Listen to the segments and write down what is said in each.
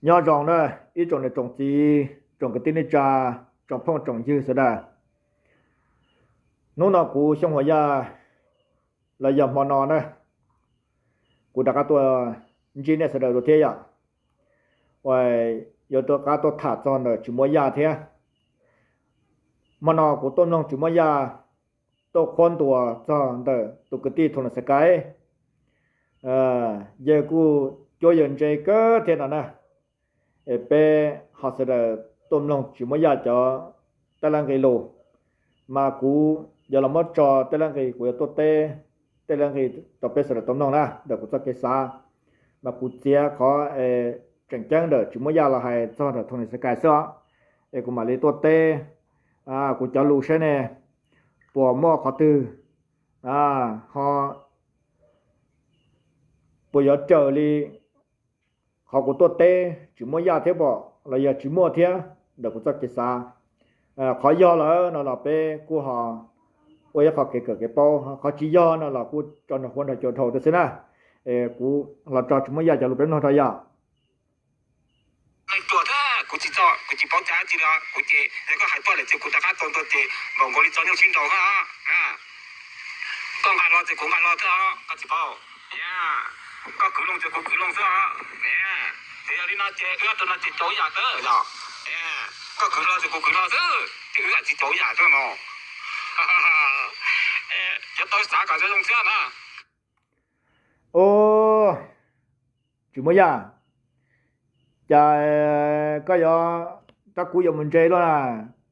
Nyob zoo na, ib tsoom niam tsoom txiv, tsoom kwv tij neej tsa, tsoom phooj tsoom ywg sawv daws. Hnub no kuv Xyooj Huas Yaj los yog hmo no na, kuv rov qab tuaj ntsib nej sawv daws dua thiab yom. Uas yuav rov qab tuaj tham txog ntawm Tsis Muaj Yaj thiab. Hmo no kuv tuaj mloog Tsis Muaj Yaj tuaj qhuab ntuas txog ntawm tus kwv tij Thoo Lis Xas Kais. Yawg kuj cuab yawg ntse kawg thiab no na. Es peb ho sawv daws tuaj mloog Tsis Muaj Yaj cov tej laj nqi lus, mas kuv yuav los muab tso tej laj nqi, kuv yuav tuaj teb tej laj nqi rau peb sawv daws tau mloog na ntawm kuv txoj kev xav. Mas kuv txiav qhov tseem ceeb ntawm Tsis Muaj Yaj los hais txog ntawm Thoo Lis Xas Kais xwb os. Es kuv mam li tuaj teb kuv cov lus saib ne puas muaj qhov twg ho puas yuav raws li qhov kuv tuaj teb Tsis Muaj Yaj thiab pom los yog tsis muaj thiab ntawm kuv txoj kev xav. Qhov yog lawm no los peb kuj ho ua ib qho kev kawm kev paub, qhov tsis yog no los kuj tso nrog huab nrog cua dhau tuaj xwb na. Es kuv los tso Tsis Muaj Yaj cov lus peb mloog rau yom. Kuv tsis txo, kuv tsis paub cas tsi li, kuv ces yog koj hais tuaj lawm ces kuv rov qab tau ntua ces npaum nkaus li txo nyuj sib nraus na. Koj nqa hlo ces kuv nqa hlo xwb os, koj tsis paub. Koj kwv loo ces kuv kwv loo xwb os. Ces yog li no ces wb rau no ces tau yam xwb yom. Koj kwv hlo ces kuv kwv hlo xwb ces wb tsis tau yam xwb no. Yuav tau xav kom zoo zoo xwb na. Tsis Muaj Yaj, cas koj yuav, rab kub yuav mus ntse luaj na,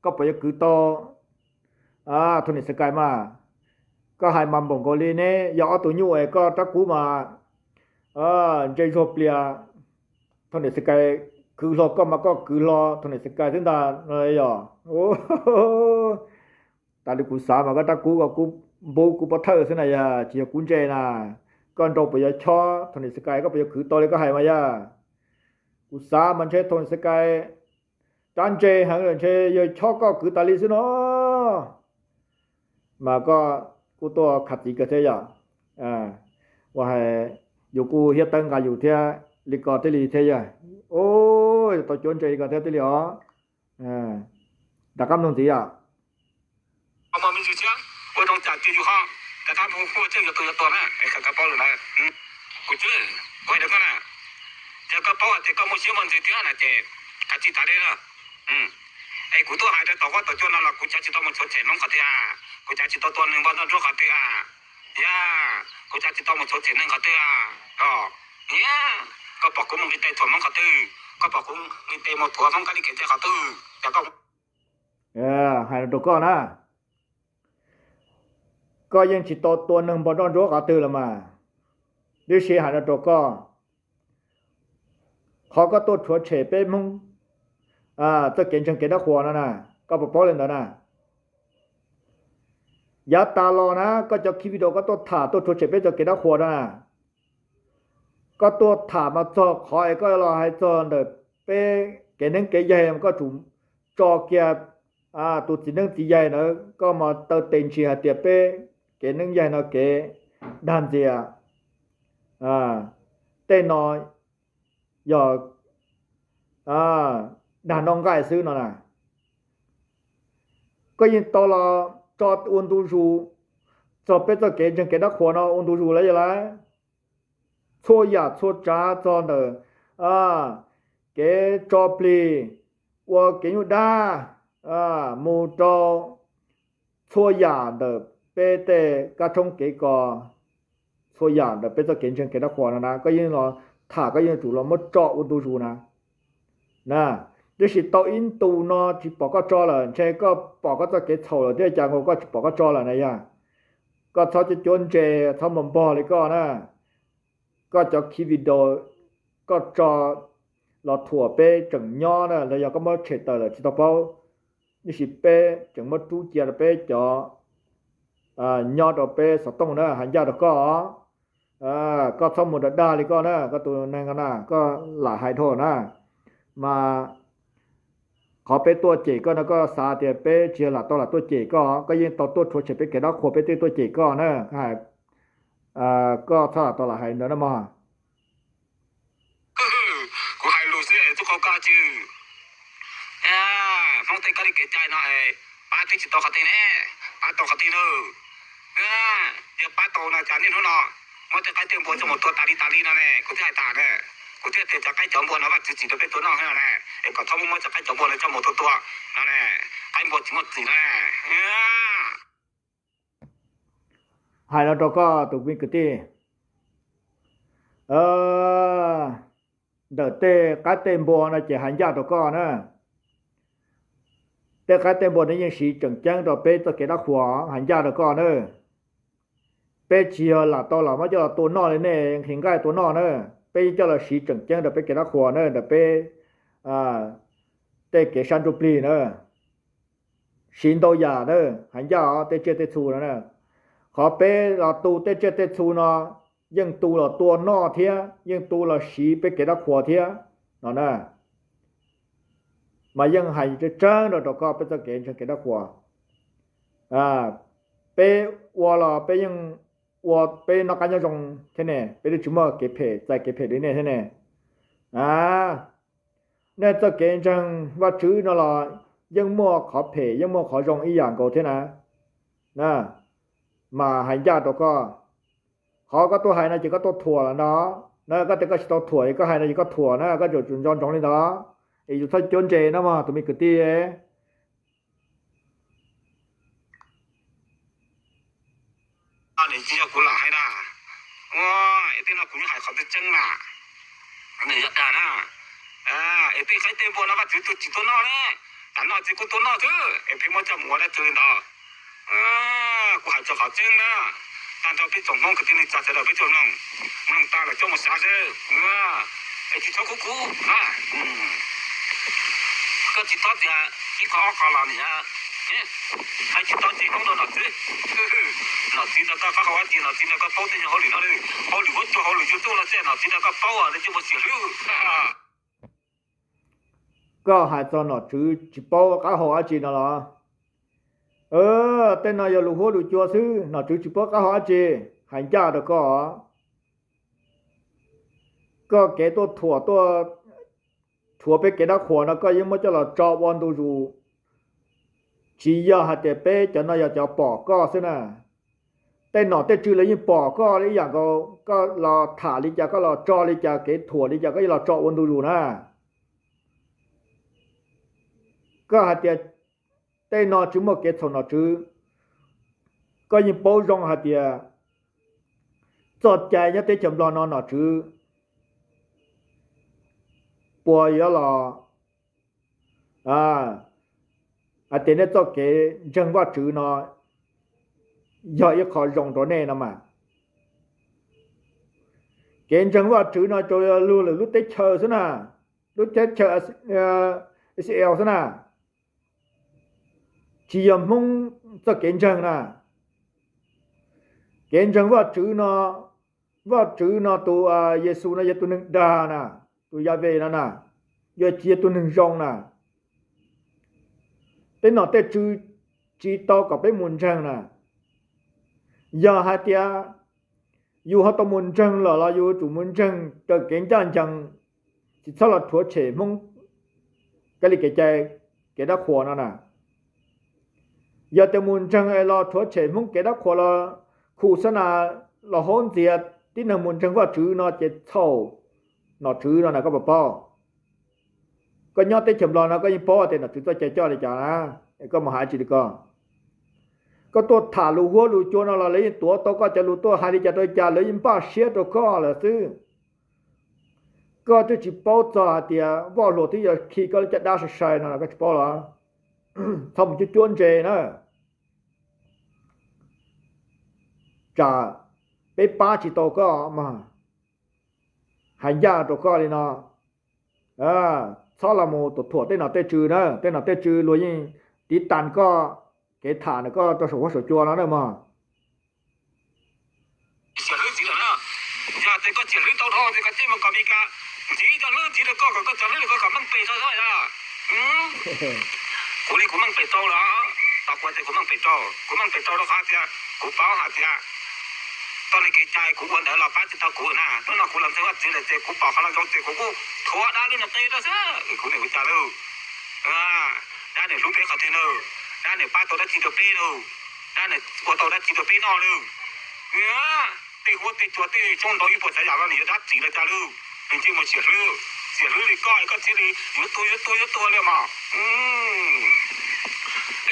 koj puas yuav kwv tau Thoo Lis Xas Kais mas? Koj hais mas npaum nkaus li neb yog ob tug nyuj es koj rab kub mas ntse zuag plias. Thoo Lis Xas Kais kwv hlo koj mas koj kwv hlo Thoo Lis Xas Kais xwb ntag no yom. Tas li kuv xav mas koj rab kub ko kub npub kub pob thawj xwb na, yog tsis yog kub ntse na. Koj nrau puas yuav chob Thoo Lis Xas Kais, koj puas yuav kwv tau li koj hais mas yog? Kuv xav mas ntshe Thoo Lis Xas Kais rab ntse heev lawm ntshe yog chob koj kwv tas li xwb no. Mas koj kuj tuaj khav txiv kawg thiab yom. Ua hais yus kuj hiab tawb nqa yus thiab li ko thiaj li thiab yog. Tau cuab ntse li ko thiab thiaj li os. Rov qab mloog ntxiv yom. Ua zoo cas cia yus ho rov qab hu hu thiaj yuav tus yuav tua na, es koj paub lawm na. Kuv cwb, kuv hais rau koj na, yog koj paub hais tias koj muaj siab muaj ntsws thiab na ces kav tsij tas li na. Es kuv tuaj hais rau tom huab tom cua no los kuv cav tsis tau mus tshuav tshem Hmoob qhov twg a, kuv cav tsis tau tua neeg npog nroj ntsuab qhov twg a, yog kuv cav tsis tau mus tshuav tshem neeg qhov twg a, yog koj pom kuv mus nqis tes thuam Hmoob qhov twg, koj pom kuv nqis tes mus thuam Hmoob kab li kev cai qhov twg, yog koj hais rau koj na, koj yeej tsis tau tua neeg npog nroj ntsuab qhov twg los mas. Tiam sis hais no rau koj, qhov koj tuaj rhuav tshem peb Hmoob txoj kev ntseeg kev dab qhuas no na, koj puas paub li ntawd na? Yav tas los na koj cov clip video koj tuaj tham tuaj rhuav tshem peb txoj kev dab qhuas no na, koj tuaj tham mas txog qhov es koj los hais txog ntawm peb kev neeb kev yaig mas koj tsum tso kiag tus txiv neeb txiv yaig ntawd, koj mas taw tes ntshis hais tias peb kev neeb yaig no kev dag ntxias, tej no yog dag noj nqaij xwb no na. Koj yeej tau los tso ua ntu zus txog peb txoj kev ntseeg kev dab qhuas no ua ntu zus lawm yog lawm. Txhua yam txhua tsav txog ntawm kev tso plig ua kev nyuj dab mus rau txhua yam ntawm peb tej kab tshoob kev kos, txhua yam ntawm peb txoj kev ntseeg kev dab qhuas no na koj yeej los tham, koj yeej tsum los muab tso ua ntu zus na. Na, tiam sis tau ib ntus no tsis pom koj tso lawm, ntshe koj pom koj txoj kev txhaum lawm thiab cas nkaus koj tsis pom koj tso lawm na yog. Koj txhob cuab cuab ntse, txhob npog npog li koj na. Koj cov clip video koj tso los thuam peb tseem nyob na los yog koj muab tshem tawm lawm tsis tau paub, tiam sis peb tseem muab rub cia rau peb cov nyob rau peb xov tooj na hais ncaj rau koj. Koj txhob mus dag dag li koj na, koj tus neeg ko na koj lam hais dhau na. Mas qhov peb tuaj cem koj no koj xav tias peb tsis yog lam tau lam tuaj cem koj, koj yeej tau tuaj rhuav tshem peb kev dab qhuas peb thiaj tuaj cem koj na. Koj txhob lam tau lam hais ntawd na mog. Kuv hais lus Tub qau koj tsis, Hmoob tej kab li kev cai no, pab twb tsis tau qhov twg ne, pab tau qhov twg na. Yog pab tau no cas niaj hnub no muab tej qaib tej npua coj mus tua tas li tas li no ne, kuv thiaj hais tas ne. Kuv thiaj tias cov qaib cov npua no Vajtswv tsim rau peb tua noj no ne, es kom txhob muab muab cov qaib cov npua no coj mus tua tua no ne, qaib npua tsis muaj txim no ne. Hais no rau koj tus me kwv tij, ntawm tej qaib tej npua no ces hais ncaj rau koj na. Tej qaib tej npua no yeej siv tseem ceeb rau peb txoj kev dab qhuas, hais ncaj rau koj na. Peb tsis yog lam tau los muab coj los tua noj li nej nqhis nqaij tua noj na. Peb coj los siv tseem ceeb rau peb kev dab qhuas na, ntawm peb tej kev sab ntsuj plig na. Siv ntau yam na, hais ncaj os, tej tsiaj tej txhu no na. Qhov peb los tu tej tsiaj tej txhu no yeej tu los tua noj thiab yeej tu los siv peb kev dab qhuas thiab no na. Mas yeej hais tseeb tseeb rau rau koj peb txoj kev ntseeg kev dab qhuas. Peb ua los peb yeej ua peb noj qab nyob zoo thiab ne, peb twb tsis muaj kev phem txais kev phem li nej thiab ne. Nej txoj kev ntseeg Vajtswv no los yeej muaj qhov phem yeej muaj qhov zoo ib yam nkaus thiab na. Mas hais ncaj rau koj, qhov koj tuaj hais no ces koj tuaj thuam lawm no. Na koj tias koj tsis tau thuam es koj hais no ces koj thuam na, koj yuav tsum nco ntsoov li ntawd, es yus txhob cuab ntse na mog tus me kwv tij. Nim tsis yog kuv lam hais na, es tej no kuv yeej hais qhov tseeb tseeb na. Nws yog dag na, es tej qaib tej npua no Vajtswv tus tsis tuaj noj ne, tas noj tsis kuj tuaj noj xwb es pheej muab coj mus ua dab tsi li ntawd. Kuv hais txog qhov tseeb na, tag nrho peb tsoom Hmoob kwv tij neej tsa sawv daws peb tsuas mloog, mloog tag lawm coj mus xav seb, es tsis txhob kub kub na. Koj tsis txhob tias ib qho ob qho los nim hais tsis txhob tsis hlub rau nom tswv. Nom tswv nrog koj qab hau dab tsi, nom tswv nrog koj paub tej nyuag hauj lwm no li, hauj lwm huab cua hauj lwm YouTube no xwb nom tswv nrog koj paub los coj mus tsis hlub. Koj hais txog nom tswv tsis paub qab hau dab tsi no los? Tej no yog lus huab lus cua xwb, nom tswv tsis paub qab hau dab tsi. Hais ncaj rau koj, koj kev tuaj thuam tuaj rhuav peb kev dab qhuas no koj yeej muab coj los tso ua ntu zus. Tsis yog hais tias peb cov no yog cov pom koj xwb na. Tej nom tej tswv lawv yeej pom koj ib yam nkaus, koj los tham li cas koj los tso li cas kev thuam li cas koj yeej los tso ua ntu zus na. Koj hais tias tej no tsis muaj kev txhaum nom tswv, koj yeej paub zoo hais tias txoj cai nyob teb chaws Nplog no nom tswv puas yuav los hais tias nej txoj kev ntseeg Vajtswv no yog ib qho zoo rau nej no mas. Kev ntseeg Vajtswv no tsuas yog luag lwm lub teb chaws xwb na, lub teb chaws Israel xwb na, tsis yog Hmoob txoj kev ntseeg na. Kev ntseeg Vajtswv no, Vajtswv no tus Yexus no yog tus neeg dag na, tus Yahweh no na, yog tsis yog tus neeg zoo na. Tej nom tej tswv tsis tau kom peb mus ntseeg na. Yog hais tias yus ho tau mus ntseeg lawm los yus yuav tsum mus ntseeg raws kev ncaj ncees, tsis txhob los rhuav tshem Hmoob kab li kev cai, kev dab qhuas no na. Yog tias mus ntseeg es los rhuav tshem Hmoob kev dab qhuas los khu xab nas los haub ntxias tib neeg mus ntseeg Vajtswv no ces txhaum nom tswv no na koj puas paub? Koj nyob teb chaws Nplog no koj yeej paub tias nom tswv txoj cai coj li cas na, es koj mus hais tsis li ko. Koj tuaj tham lus huab lus cua no los lawv yeej tuav tau koj cov lus tuaj hais li cas rau li cas lawv yeej npaj siab rau koj lawm xwb. Koj twb tsis paub txog hais tias Vajluas twb yuav khi koj lub caj dab sai sai no los koj tsis paub los? Txhob mus cuab cuab ntse na, tsam peb pab tsis tau koj mas. Hais ncaj rau koj li no, txhob los mus tuam thuam tej nom tej tswv na, tej nom tej tswv luag yeej tiv tas koj kev tham ntawm koj rau saum huab saum cua no na mog. Txiav hlwb txiv lawm na, yog tias koj txiav hlwb tau dhau ces koj cia mus kom Meskas ntxiv cov hlwb ntxiv rau koj kom koj txiav hlwb rau koj kom meej pem rau na. Kuv li kuv meej pem rau lawm, tau kuv tias kuv meej pem rau, kuv meej pem rau rau qhov tias kuv paub hais tias tau li kev cai kuv ua ntawd los pab tsis tau kuv na. Hnub no kuv los ntseeg Vajtswv lawm ces kuv pom qhov no zoo ces kuv kuj thuam dab lub niag qe rau xwb. Kuv niam kuv txiv lawm, dab niam hlub peb qhov twg na, dab niam pab tau dab tsi rau peb na, dab niam ua tau dab tsi rau peb noj na. Tej huab tej cua tej xyoob ntoo ib puas tsav yam no nws yog dab tsi los cas lawm? Nws ntsej muag xiam hlwb, xiam hlwb li koj, koj thiaj li yuav tuag yuav tuag yuav tuag li mas.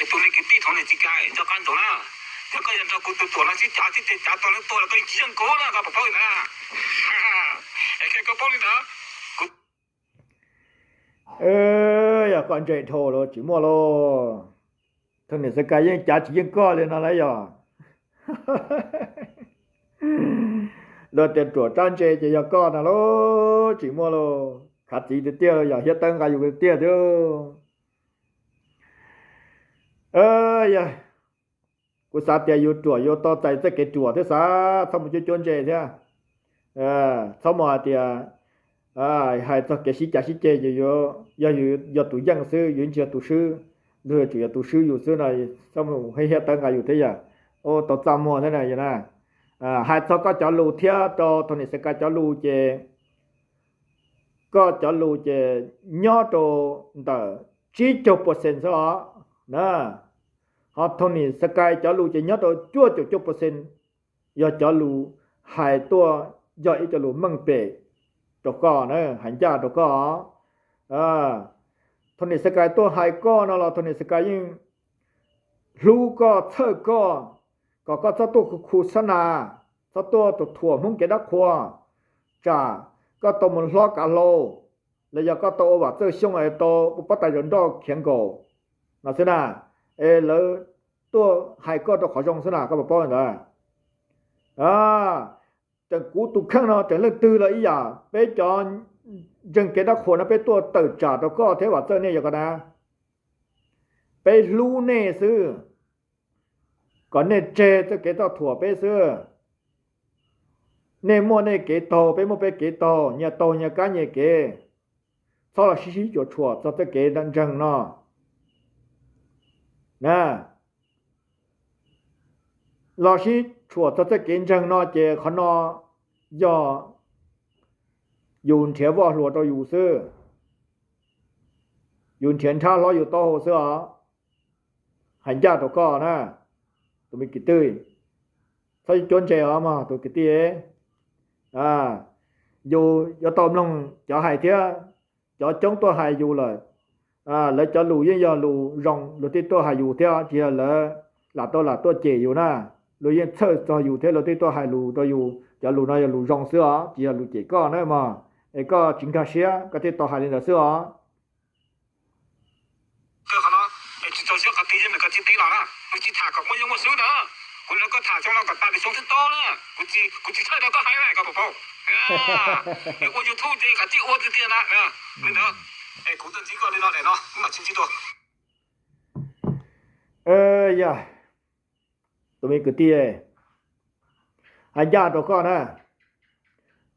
Es tus me kwv tij thaum niam txiv kais nco qab ntsoov na, yog koj yog nrog kuv tus tuam no sib cav sib cav tau nws tuag los koj yeej tsis yeej kuv na, koj puas paub li ntawd? Es koj paub li ntawd. Kuv, yog koj ntse dhau los tsis muaj lauj. Thaum niam Xab Kais yeej cav tsis yeej koj li no lawm yog. Luag tias ruam rab ntse ces yog koj no lauj, tsis muaj lauj. Khav txiv tiag tiag yog hiab tawb nqa yus tiag tiag. Yog, kuv xav tias yus ruam yus tau txais txoj kev ruam thiab xav, txhob mus cuab cuab ntse thiab. Txhob mus hais tias hais txog kev sib cav sib ceg, yog yus yog tus yeej xwb, yus tsis yog tus swb. Luag yuav tsum yog tus swb yus xwb no, txhob mus hiab tawb nqa yus thiab yog. Tau txaj muag thiab na. Hais txog koj cov lus thiab rau thaum niam Xab Kais cov lus ces koj cov lus ces nyob rau ntawm tsib caug percent xwb os na. Ho thaum niam Xab Kais cov lus ces nyob rau cuaj caum cuaj percent, yog cov lus hais tuaj yog ib co lus meej pem rau koj na, hais ncaj rau koj. Thaum niam Xab Kais tuaj hais koj no los thaum niam Xab Kais yeej hlub koj txhawj koj, kom koj txhob tuaj khu khu xab nas, txhob tuaj thuam Hmoob kev dab qhuas, tsam koj tau mus hlob kav hlau, los yog koj tau ua Vam Txawj Xyooj es tau ua pob tais zaum nroj khiav nkaus no xwb na. Es lawv tuaj hais koj rau qhov zoo xwb na, koj puas paub li ntawd? Tseem kuv tus kheej no tseem leej twg los ib yam, peb cov ntseeg kev dab qhuas no peb tuaj tawm tsam rau koj thiab Vam Txawj nej yog ko na. Peb hlub nej xwb, kom nej tseg txoj kev txob thuam peb xwb. Nej muaj nej kev taug, peb muaj peb kev taug, nyias taug nyias kab nyias kev. Txhob los sib sib cuam tshuam txog txoj kev ntseeg no na. Los sib tshuam txog txoj kev ntseeg no ces qhov no yog yus nrhiav voj hlua rau yus xwb, yus nrhiav nrhab hlob yus taub hau xwb os. Hais ncaj rau koj na, tus me kwv tij, txhob cuab ntse os mog tus kwv tij. Yus yuav tau mloog cov hais thiab, cov coob tuaj hais yus lawm, lawv cov lus yeej yog lus zoo luag thiaj tuaj hais yus thiab, tsis yog lawv lam tau lam tuaj cem yus na. Luag yeej txhawj txog yus thiab luag thiaj tuaj hais lus rau yus, cov lus no yog lus zoo xwb os, tsis yog lus cem koj na mog. Es koj tsis nkag siab koj thiaj tau hais li ntawd xwb os. Qhov no tsis txaus siab qhov twg yeej koj tsis teb los na, kuv tsis tham kom muaj yeej muaj xwb ntawd. Kuv nrog koj tham xyoo no kom tas li xyoo twb tau na, kuv tsis txhawj rau koj hais na koj puas paub. Ua YouTube ces koj tsis ua tiag tiag na. Li ntawd, es kuv tuaj ntsib koj li no daim no kuv mam tsis ntsib dua. Yog, tus me kwv tij, hais ncaj rau koj na,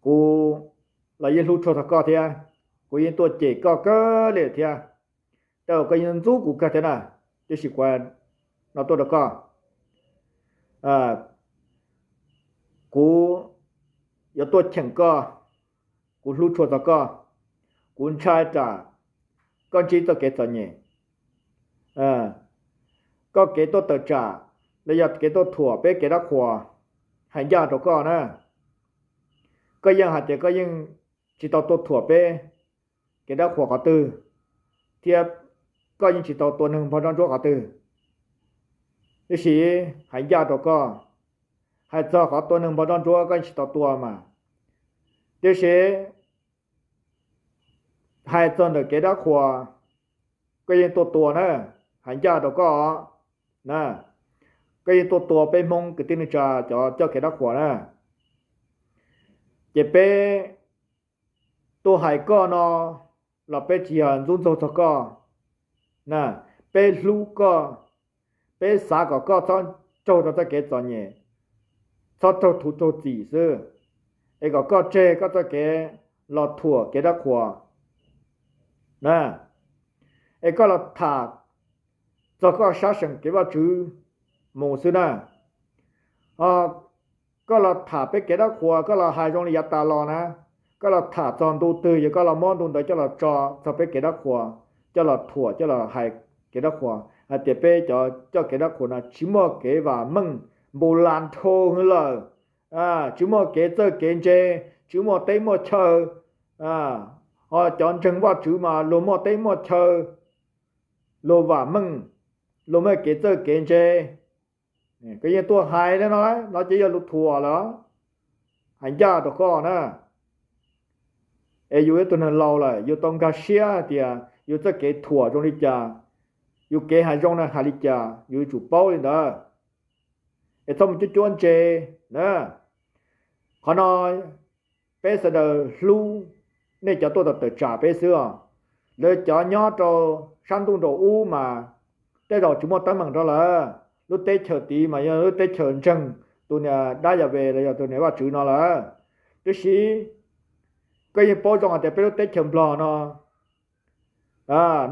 kuv los yeej hlub tshua txog koj thiab, kuv yeej tuaj cem koj kawg li thiab, tej zaum koj yeej ntxub kuv kawg thiab na, tiam sis kuv no tuaj rau koj, kuv yuav tuaj cheem koj, kuv hlub tshua txog koj, kuv ntshai tsam koj ntsib txoj kev txom nyem, koj kev tuaj tawm tsam los yog kev tuaj thuam peb kev dab qhuas, hais ncaj rau koj na. Koj yeej hais tias koj yeej tsis tau tuaj thuam peb kev dab qhuas qhov twg, thiab koj yeej tsis tau tua neeg npog nroj ntsuab qhov twg. Tiam sis hais ncaj rau koj, hais txog qhov tua neeg npog nroj ntsuab koj yeej tsis tau tua mas, tiam sis hais txog ntawm kev dab qhuas, koj yeej tuaj tua na, hais ncaj rau koj na, koj yeej tuaj tua peb Hmoob kwv tij neej tsa cov coj kev dab qhuas na. Ces peb tuaj hais koj no los peb tsis yog ntxub ntxaug txog koj na, peb hlub koj, peb xav kom koj txhob raug rau txoj kev txom nyem, txhob raug thuv raug txim xwb, es kom koj tseg koj txoj kev los thuam kev dab qhuas na, es koj los tham txog koj sab seem kev Vajtswv mus xwb na. Ho koj los tham peb kev dab qhuas, koj los hais zoo li yav tas los na, koj los tham txog ntu twg ces koj los muab ntu ntawd coj los tso txog peb kev dab qhuas, coj los thuam, coj los hais kev dab qhuas hais tias peb cov coj kev dab qhuas no tsis muaj kev vam meej, npu las nthua lawm, tsis muaj kev txawj kev ntse, tsis muaj teb muaj chaw, ho cov ntseeg Vajtswv mas luag muaj teb muaj chaw, luag vam meej, luag muaj kev txawj kev ntse. Koj yeej tuaj hais li no, no ces yog lus thuam lawm. Hais ncaj rau koj na, es yus yog tus neeg laus lawm, yus tau nkag siab hais tias yus txoj kev thuam zoo li cas, yus kev hais zoo na hais li cas, yus yuav tsum paub li ntawd, es txhob mus cuab cuab ntse na. Qhov no peb sawv daws hlub nej cov tuaj tawm tsam peb xwb os. Lawv cov nyob rau sab ntuj nraum ub mas tej zaum tsis muaj teeb meem rau lawv. Lub teb chaws tid mas yog lub teb chaws ntseeg tus niam dab Yas Ves los yog tus niam Vajtswv no lawm. Tiam sis koj yeej paub zoo hais tias peb lub teb chaws Nplog no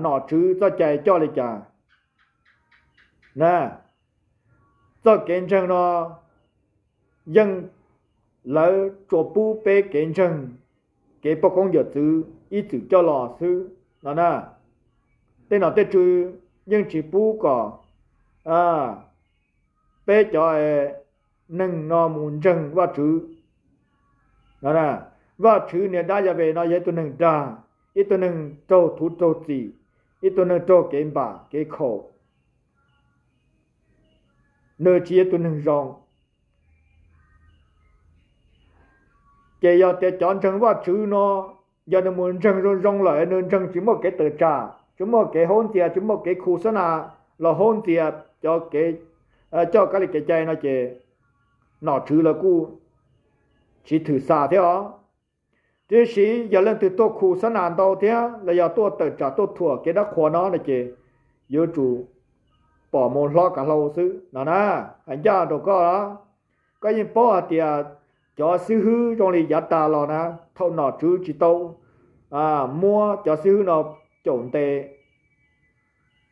nom tswv txoj cai coj li cas na. Txoj kev ntseeg no yeej lawv tsuas pub peb kev ntseeg, kev poj koob yawm txwv ib txwm coj los xwb no na. Tej nom tej tswv yeej tsis pub kom peb cov neeg no mus ntseeg Vajtswv no. Vajtswv niam dab Yas Ves no yog ib tug neeg dag, ib tug neeg raug thuv raug txim, ib tug neeg raug kev npam kev khaum, nws tsis yog tus neeg zoo. Ces yog tias cov ntseeg Vajtswv no, yog nws mus ntseeg zoo zoo lawm, nws ntseeg tsis muaj kev tawm tsam, tsis muaj kev haub ntxias, tsis muaj kev khu xab nas los haub ntxias cov kev coj kab li kev cai no ces nom tswv lawv kuj tsis thwm xa thiab os. Tiam sis yog leej twg tuaj khu xab nas ntau thiab los yog tuaj tawm tsam tuaj thuam kev dab qhuas no no ces yuav tsum pom mus hlob kav hlau xwb no na. Hais ncaj rau koj, koj yeej paub hais tias cov xib hwb zoo li yav tas los na, thaum nom tswv tsis tau muab cov xib hwb no caum ntes,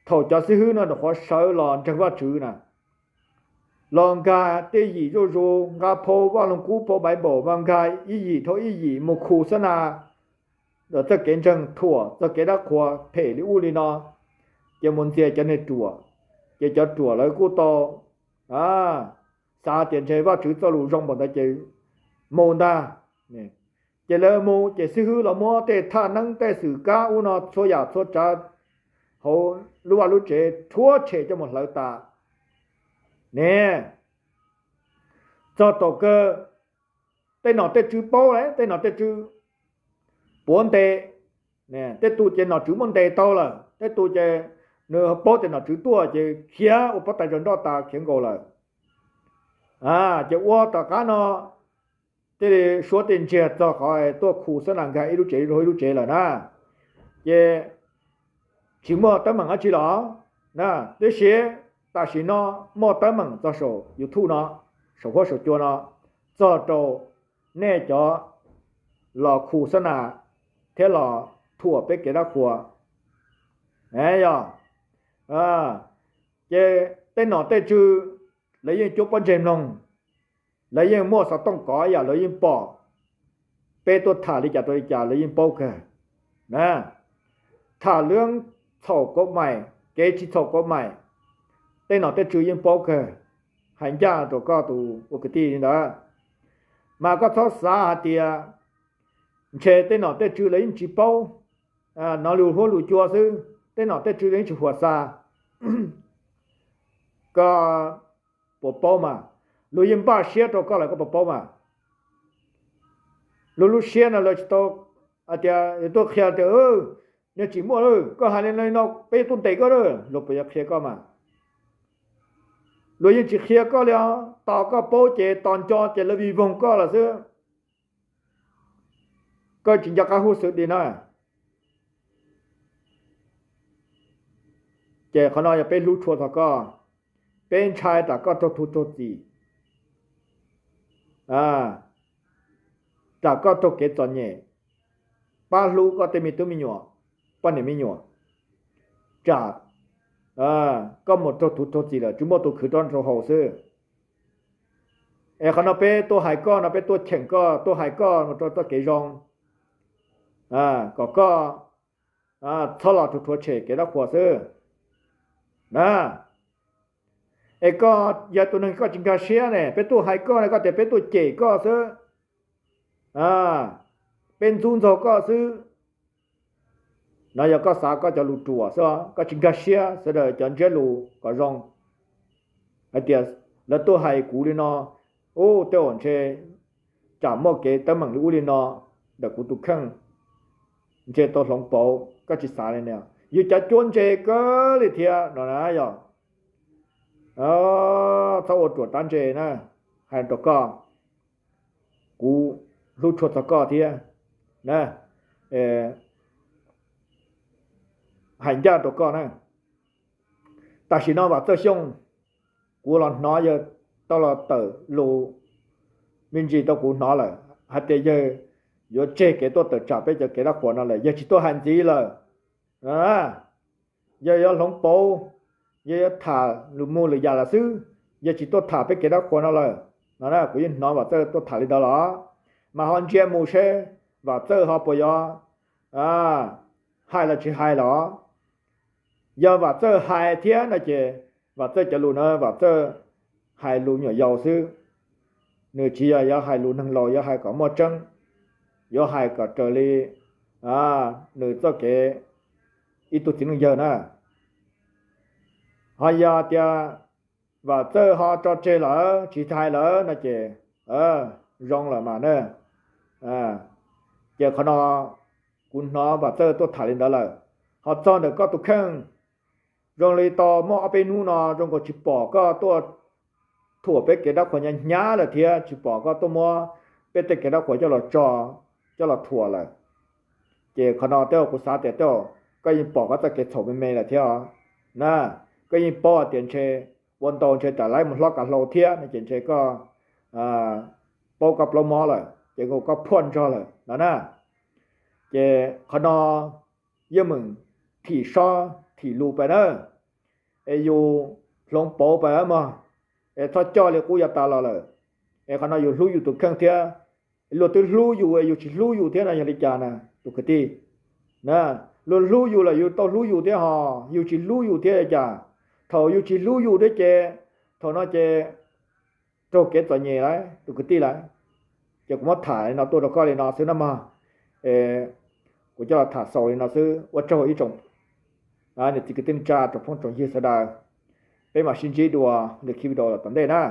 thaum cov xib hwb no nyuam qhuav sawv los ntseeg Vajtswv na, los nkag tej yim zuj zus, nqa phau Vaj Lug Kub, phau Bible mas nkag ib yim dhau ib yim mus khu xab nas, txoj kev ntseeg thuam txoj kev dab qhuas phem li ub li no, ces mus ntxias cov neeg ruam, ces cov ruam lawv kuj tau xav tias ntshe Vajtswv txoj lus zoo npaum ntawd ces mus ntag. Ces lawv mus ces xib hwb los muab tej thaj neeb tej xwm kab ub no txhua yam txhua tsav hauv lub vaj lub tsev rhuav tshem coj mus hlawv tas ne. Txog thaum kawg tej nom tej tswv paub lawm, tej nom tej tswv puav ntes, tej tus ces nom tswv muab ntes tau lawm, tej tus ces nws paub tias nom tswv tuaj ces khiav ua pob tais zog nroj tas khiav nkaus lawm. Ces ua tom qab no thiaj li suav tej ntsiag txog qhov tuaj khu xab nas nkag ib lub tsev rau ib lub tsev lawm na. Ces tsis muaj teeb meem dab tsi los na, tiam sis tam sim no muaj teeb meem txog saum YouTube no, saum huab saum cua no, txog rau nej cov los khu xab nas thiab los thuam peb kev dab qhuas. Yog ces tej nom tej tswv lawv yeej cuab pob ntseg mloog, lawv yeej muaj xov tooj kov ib yam, lawv yeej pom peb tuaj tham li cas rau li cas lawv yeej paub kawg. Tham lwm txhaum kauv maim, kev tsis txhaum kauv maim, tej nom tej tswv yeej paub kawg. Hais ncaj rau koj tus ua kwv tij li ntawd, mas koj txhob xav hais tias ntshe tej nom tej tswv lawv yeej tsis paub, hnov lus huab lus cua xwb, tej nom tej tswv lawv yeej tsis huam xa. Koj puas paub mas? Luag yeej npaj siab rau koj lawm, koj puas paub mas? Luag lub siab no lawv tsis tau hais tias yuav tuaj qhia tias, nws tsis muaj, koj hais li no peb tuaj ntes koj, luag puas yuav qhia koj mas? Luag yeej tsis qhia koj li os. Tos koj paub ces tos nco ces lawv vij voog koj lawm xwb. Koj tsis nco qab huj xwm li na. Ces qhov no yog peb hlub tshua txog koj, peb ntshai tsam koj raug thuv raug txim, tsam koj raug kev txom nyem, pab hlub koj tej me tub me nyuam, poj niam me nyuam, tsam koj mus raug thuv raug txim lawm tsis muaj tus khwv rau rau haus xwb. Es qhov no peb tuaj hais koj no, peb tuaj cheem koj, tuaj hais koj mus rau txoj kev zoo, kom koj txhob los rhuav rhuav tshem kev dab qhuas xwb na. Es koj yog tus neeg koj tsis nkag siab ne, peb tuaj hais koj ne, koj tias peb tuaj cem koj xwb, peb ntxub ntxaug koj xwb. No yog koj xav koj cov lus ruam xwb, koj tsis nkag siab sawv daws cov ntsiab lus kom zoo. Hais tias lawv tuaj hais kuv li no, ub, tej zaum ntshe tsam muaj kev teeb meem li ub li no ntawm kuv tus kheej, ntshe tau hloov pauv, koj tsis xav li na. Yus cov cuab ntse kawg li thiab no na yog. Txhob ua ruam tab ntse na, hais rau koj, kuv hlub tshua txog koj thiab na, hais ncaj rau koj na. Tam sim no Vam Txawj Xyooj, kuv los hnov yawg tau los tawm lus me ntsis rau kuv hnov lawm hais tias yawg yuav tseg kev tuaj tawm tsam peb cov kev dab qhuas no lawm, yawg tsis tuaj hais ntxiv lawm. Yawg yuav hloov pauv, yawg yuav tham lus mus lwm yam lawm xwb, yawg tsis tuaj tham peb kev dab qhuas no lawm no. Kuv yeej hnov Vam Txawj tuaj tham li ntawd los, mas ho ntsia mus seb Vam Txawj ho puas yuav hais los tsis hais los. Yog Vam Txawj hais thiab no ces Vam Txawj cov lus na, Vam Txawj hais lus nyuam yaus xwb, nws tsis yog yuav hais lus neeg laus, yuav hais kom muaj tseeb, yuav hais kom raws li nws txoj kev ib tug txiv neej yawg na. Ho yog tias Vam Txawj ho tso tseg lawm tsis hais lawm no ces zoo lawm mas na. Ces qhov no kuv hnov Vam Txawj tuaj tham li ntawd lawm. Ho txog ntawm koj tus kheej, zoo li tau muaj ob peb hnub no zoo nkaus tsis pom koj tuaj thuam peb kev dab qhuas hnyav hnyav lawm thiab tsis pom koj tuaj muab peb tej kev dab qhuas coj los tso, coj los thuam lawm. Ces qhov no tej zaum kuv xav tias tej zaum koj yeej pom koj txoj kev txhaum me me lawm thiab na. Koj yeej paub tias ntshe ua ntau ntshe tsam lawv mus hlob kav hlau thiab no ces ntshe koj paub koj plaub mob lawm ces koj phuaj ntsog lawm no na. Ces qhov no yeej meem thim sob thim lus pais na, es yus hloov pauv pais mog, es txhob coj li qub yav tas los lawm. Es qhov no yus hlub yus tus kheej thiab. Luag twb hlub yus es yus tsis hlub yus thiab no yog li cas na tus kwv tij? Luag hlub yus lawm yus tau hlub yus thiab hos, yus tsis hlub yus thiab li cas? Thaum yus tsis hlub yus thiab ces thaum no ces raug kev txom nyem lawm tus kwv tij lawm. Ces kuv muab tham li no tuaj rau koj li no xwb na mog. Kuv coj los tham xaus li no xwb, ua tsaug ib tsoom niam txiv kwv tij neej tsa tsoom phooj tsoom ywg sawv daws. Peb mam sib ntsib dua lwm clip video tom ntej na.